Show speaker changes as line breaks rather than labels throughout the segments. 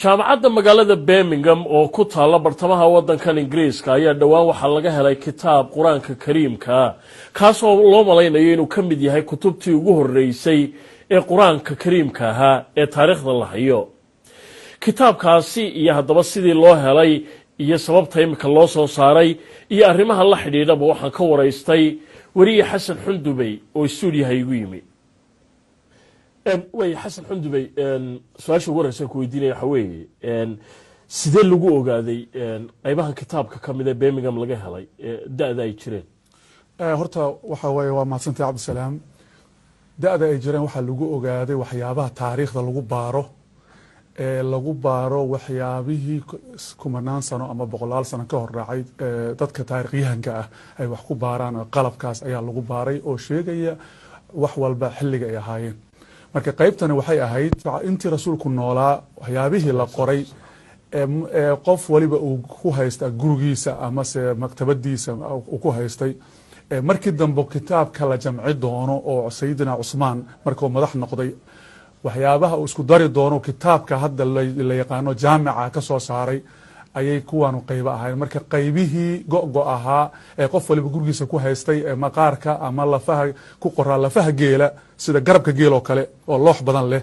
Jaamacadda magaalada Birmingham oo ku taalla bartamaha waddankan Ingiriiska ayaa dhowaan waxaa laga helay kitaab Qur-aanka Kariimkaa, kaasoo loo malaynayo inuu ka mid yahay kutubtii ugu horreysay ee Qur-aanka Kariimka ahaa ee taariikhda la hayo. Kitaabkaasi iyo haddaba sidii loo helay iyo sababta imika loo soo saaray iyo arrimaha la xidhiidhaba waxaan ka waraystay weriye Xasan Xundubey oo stuudiyaha igu yimi. Way Xasan Xundubey, su-aasha ugu horeysa ku weydiinaya waxa weeye, sidee lagu ogaaday qaybahan kitaabka ka mid ee Birmingham laga helay da-da ay jireen?
Horta waxa weeye, waa mahadsantay, Cabdisalaam. Da-da ay jireen waxaa lagu ogaaday waxyaabaha taariikhda lagu baaro, ee lagu baaro waxyaabihii kumanaan sano ama boqolaal sano ka hor dhacay. Dadka taariikhyahanka ah ay wax ku baaraan, qalabkaas ayaa lagu baaray oo sheegaya wax walba xilliga ay ahaayeen. Marka qaybtani waxay ahayd intii Rasuulku noolaa waxyaabihii la qoray ee qof waliba uu ku haysta gurigiisa amase maktabadiisa uu ku haystay. Markii dambe kitaabka la jamci doono oo Sayidina Cusmaan markuu madax noqday waxyaabaha uu isku dari doono kitaabka hadda la yaqaano jaamica ka soo saaray ayay kuwaanu qaybo ahayn. Marka qaybihii go-go ahaa ee qof waliba gurigiisa ku haystay ee maqaarka ama lafaha ku qoraa, lafaha geela, sida garabka geel oo kale oo loox badan leh,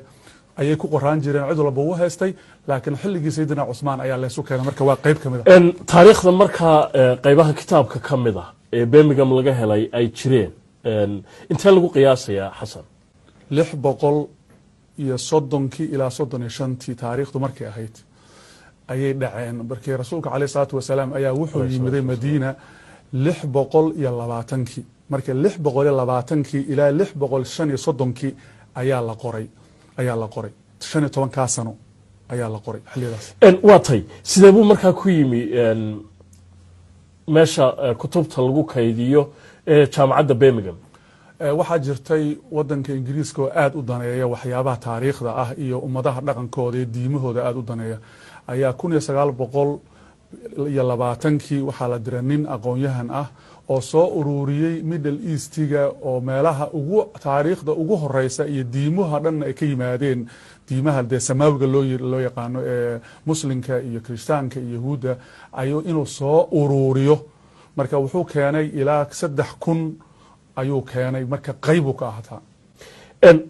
ayay ku qoraan jireen, cid walba uu haystay. Laakiin xilligii Sayidina Cusmaan ayaa laysu keenay. Marka waa qayb ka mid
a taariikhda. Markaa qaybaha kitaabka ka mid ah ee Birmingham laga helay ay jireen intee lagu qiyaasayaa, Xasan?
630-kii ilaa 35-tii taariikhdu markay ahayd ayay dhaceen. Markii Rasuulka caleyh salaatu wasalaam ayaa wuxuu yimiday Madiina 620-kii. Marka 620-kii ilaa 635-kii ayaa la qoray. 15-kaa sano ayaa la qoray xilliyadaas.
Waa tay, sidee buu markaa ku yimi meesha kutubta lagu kaydiyo ee jaamacadda Birmingham?
Waxaa jirtay wadanka Ingiriiska oo aada u daneeya waxyaabaha taariikhda ah iyo ummadaha dhaqankooda iyo diimahooda aada u daneeya ayaa 1920-kii waxaa la diray nin aqoon-yahan ah oo soo ururiyey Middle Eastiga oo meelaha ugu taariikhda ugu horeysa iyo diimaha dhanna ay ka yimaadeen, diimaha dee samaawiga loo yaqaano ee Muslimka iyo Kirishtaanka iyo Yahuudda, ayuu inuu soo uruuriyo. Marka wuxuu keenay ilaa 3000 ayuu keenay. Marka qaybu ka ahataa.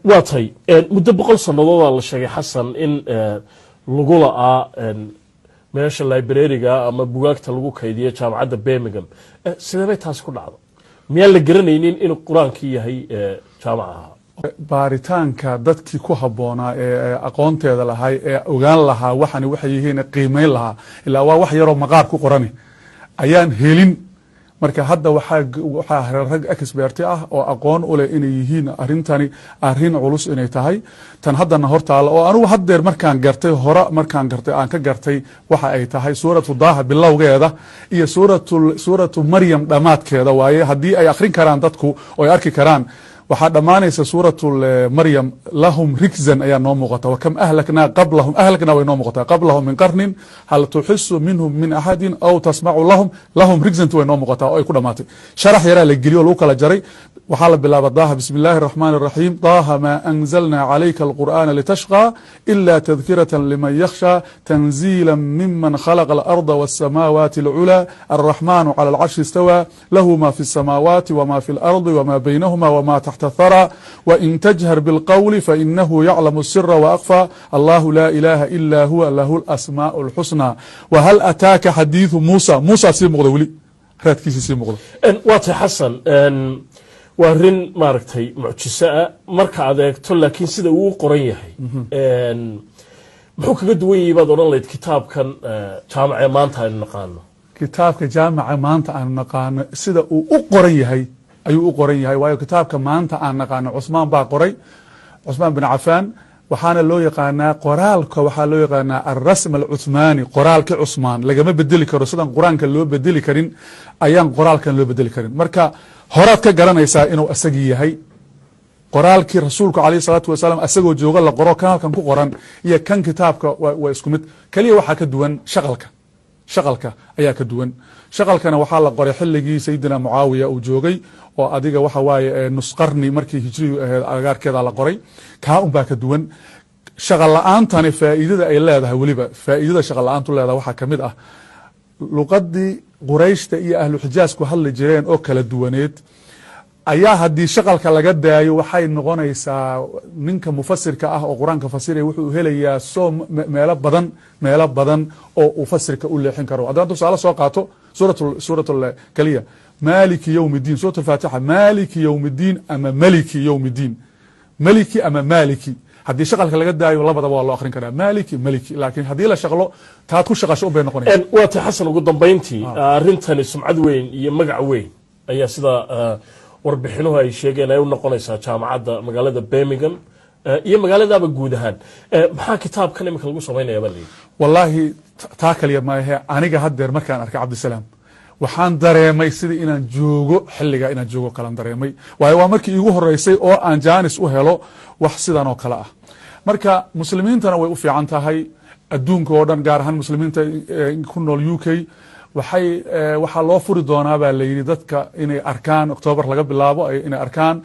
Waa tay, muddo 100 sanadoodaa la sheegay, Xasan, in lagu la'aa meesha libraryga ama bugaagta lagu kaydiyo jaamacadda Birmingham. Sidee bay taasi ku dhacdo? Miyaan la garanaynin inuu Qur-aankii yahay jaamac ahaa?
Baaritaanka dadkii ku habboonaa ee aqoonteeda lahay ee ogaan lahaa waxani waxay yihiin, qiimeyn lahaa, ilaa waa wax yaroo maqaar ku qorani, ayaan helin. Marka hadda waxaa rag expert ah oo aqoon u leh inay yihiin arrintani arrin culus inay tahay tan haddana hortaala, oo anugu haddeer markaan gartay, hore markaan gartay, aan ka gartay waxa ay tahay Suuratu Daaha bilowgeeda iyo Suuratu Maryam dhammaadkeeda waaye. Haddii ay akhrin karaan dadku oo ay arki karaan, waxaa dhammaanaysa Suuratu Maryam "lahum rigzan" ayaa noo muuqata. "Wakam ahlaknaa qablahum", ahlaknaa way noo muuqataa, "qablahum min qarnin hal tuxisu minhum min axadin aw tasmacu lahum". "Lahum rigzanti" way noo muuqataa oo ay ku dhamaatay. Sharax yaraa la geliyo oo lagu kala jaray. Waxaa la bilaaba Daaha, "Bismi illaahi araxmaani araxiim. Daaha maa anzalna calayka alqur'aana litashqى ila tadkirata liman yakhsha, tanziila miman khalaqa alarda wasamaawaati alculaa, alraxmanu cala alcarshi istawaa, lahu ma fi الsamaawaati wma fi اlardi wma baynahuma wma taxta athara, wain tajhar bilqowli fainahu yaclamu الsira waakfى, allahu laa ilaha ila huwa, lahu alasmaaء اlxusnaa, wahal ataaka xadiiثu muusa". Muusa sii muuqda, weli raadkiisa sii muuqda.
Waa tay, Xasan, waa arrin maaragtay mucjiso ah marka aad eegto, laakiin sida uu u qoran yahay muxuu kaga duwan yahay baad odhan lahayd kitaabkan jaamac ee maanta aynu naqaano?
Kitaabka jaamaca maanta aanu naqaano sida uu u qoran yahay ayuu u qoran yahay, waayo kitaabka maanta aan naqaano Cusmaan baa qoray, Cusmaan bin Cafaan. Waxaana loo yaqaanaa qoraalka, waxaa loo yaqaanaa alrasm alcuthmaani, qoraalki Cusmaan. Lagama bedeli karo. Sidan Qur-aanka loo bedeli karin ayaan qoraalkan loo bedeli karin. Marka horaad ka garanaysaa inuu isagii yahay qoraalkii Rasuulku alayh salaatu wasalaam asagoo jooga la qoro. Kan halkan ku qoran iyo kan kitaabka waa isku mid. Keliya waxaa ka duwan shaqalka, shaqalka ayaa ka duwan. Shaqalkana waxaa la qoray xilligii Sayidina Mucaawiya uu joogay, oo adiga waxa waaye nus qarni markii hijriyu ahayd agagaarkeeda la qoray. Kaa un baa ka duwan. Shaqa la-aantani faa'iidada ay leedahay, weliba faa'iidada shaqa la-aantu leedahay waxaa kamid ah luqadii Qurayshta iyo Ahlu Xijaaz ku hadli jireen oo kala duwaneed ayaa haddii shaqalka laga daayo, waxay noqonaysaa ninka mufasirka ah oo Qur-aanka fasiraya wuxuu helayaa soo meelo badan oo uu fasirka u leexin karo. Haddaan tusaale soo qaato, suurat kaliya "Maaliki yowm iddiin", Suurat Alfaatixa, "Maaliki yowm iddiin" ama "Maliki yowm iddiin", "maliki" ama "maaliki", haddii shaqalka laga daayo labadaba waa loo akrin karaa, "maaliki", "maliki", laakiin haddii la shaqlo, taad ku shaqasho un bay noqonaysa.
Waa tay, Xasan, ugu dambayntii, arrintani sumcad weyn iyo magac weyn ayaa sida warbixinuhu ay sheegeen ay u noqonaysaa jaamacadda magaalada Birmingham iyo magaaladaaba guud ahaan. Maxaa kitaabkan iminka lagu samaynaya baa layidhi?
Wallaahi, taa kaliya maahe. Aniga haddeer markaan arkay, Cabdisalaam, waxaan dareemay sidii inaan joogo xilliga inaan joogo kalan dareemay, waayo waa markii iigu horeysay oo aan jaanis u helo wax sidan oo kale ah. Marka muslimiintana way u fiican tahay adduunka oo dhan, gaar ahaan muslimiinta ku nool UK. Waxaa loo furi doonaa baa la yidhi dadka inay arkaan Octoobar laga bilaabo, inay arkaan.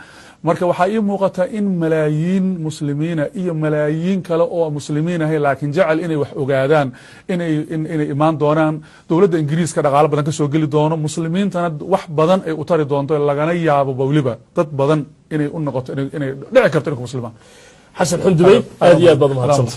Marka waxaa ii muuqata in malaayiin muslimiina iyo malaayiin kale oo muslimiin ahay laakiin jecel inay wax ogaadaan inay imaan doonaan. Dowladda Ingiriiska dhaqaalo badan kasoo geli doono, muslimiintana wax badan ay u tari doonto, lagana yaabo weliba dad badan inay u noqoto inay dhici karto inay ku muslimaan.
Xasan Xundubey, aad iyo aad baad umahadsanta.